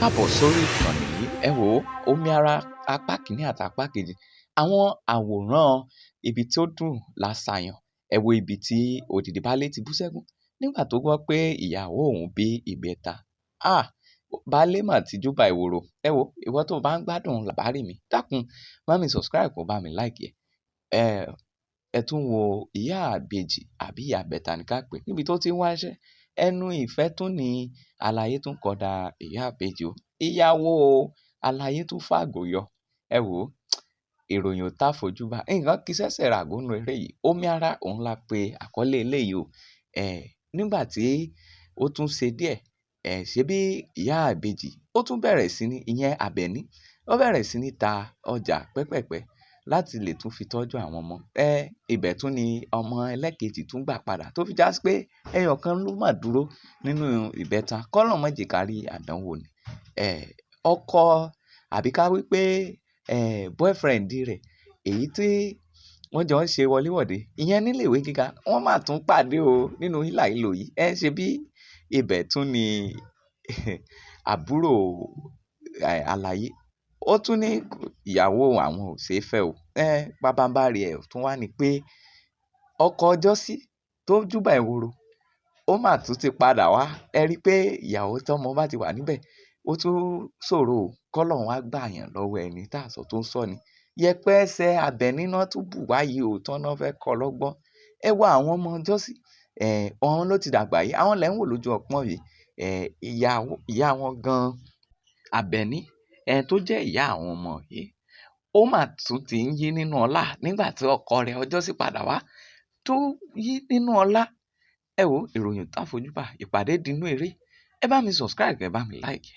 Káàbọ̀ sórí ìkànnì yìí. Ẹ wò ó, omi ara apá kìíní àti apá kejì. Àwọn àwòrán ibi tó dùn la ṣàyàn. Ẹ wo ibi tí odidi baálé ti bú sẹ́kún nígbà tó gbọ́ pé ìyàwó òun bí ìbẹta. Ah! Baálé mà ti júbà ìwòrò. Ẹ wo, ìwọ tó bá ń gbádùn làbárì mi, dákun, bá mi subscribe, kó bá mi like ẹ. Ẹ tún wo ìyá ìbejì àbí ìyá ìbẹta ní ká pè é, níbi tó ti ń wáṣẹ́. Ẹnu ìfẹ́ tún ni àlàyé tún kọdà ìyá ìbejì o. Ìyàwó àlàyé tún fàgò yọ. Ẹ wò ó, ìròyìn ò tá fojú bá. Nǹkan kì í ṣẹ̀ṣẹ̀ ràgó nínú eré yìí. Omi ara òun la pe àkọlé eléyìí o. Nígbà tí ó tún ṣe díẹ̀, ṣe bí ìyá ìbejì ó tún bẹ̀rẹ̀ sí ní, ìyẹn Àbẹ̀ní, ó bẹ̀rẹ̀ sí ní ta ọjà pẹ́pẹ̀pẹ́ láti lè tún fi tọ́jú àwọn ọmọ. Ibẹ̀ tún ni ọmọ ẹlẹ́kejì tún gbà padà tó fi já sí pé ẹyọ kan ló mà dúró nínú ìbẹta. Kọ́lọ́run má jẹ́ ká rí àdánwò ni. Ọkọ àbí ká wí pé boyfriend rẹ̀, èyí tí wọ́n jọ ń ṣe wọléwọ̀de, ìyẹn nílé ìwé gíga, wọ́n mà tún pàdé o nínú hílàhílo yìí. Ẹ ṣe bí ibẹ̀ tún ni àbúrò àlàyé. Ó tún ní ìyàwó àwọn ò ṣe é fẹ́ o. Pabambarì ẹ̀ tún wá ní pé ọkọ ọjọ́sí tó júbà ìwòrò, ó mà tún ti padà wá. Ẹ rí i pé ìyàwó tọ́mọ bá ti wà níbẹ̀, ó tún ṣòro o. Kọ́lọ́run wá gbà yàn lọ́wọ́ ẹni tá a sọ tó ń sọ ni. Yẹpẹ́ ẹsẹ̀ Àbẹ̀ní náà tún bù wá yìí o, tán náà fẹ́ kọ́ lọ́gbọ́n. Ẹ wo àwọn ọmọ ọjọ́sí, àwọn ló ti dàgbà yìí, àwọn lẹ̀ ń wò lójú ọpọ́n yìí. Ìyá wọn gan, Àbẹ̀ní, tó jẹ́ ìyá àwọn ọmọ yìí, ó mà tún ti ń yí nínú ọlá nígbà tí ọkọ rẹ̀ ọjọ́sí padà wá tó yí nínú ọlá. Ẹ wo ìròyìn tá fojú bá, ìpàdé dínú eré. Ẹ bá mi subscribe, ẹ bá mi like.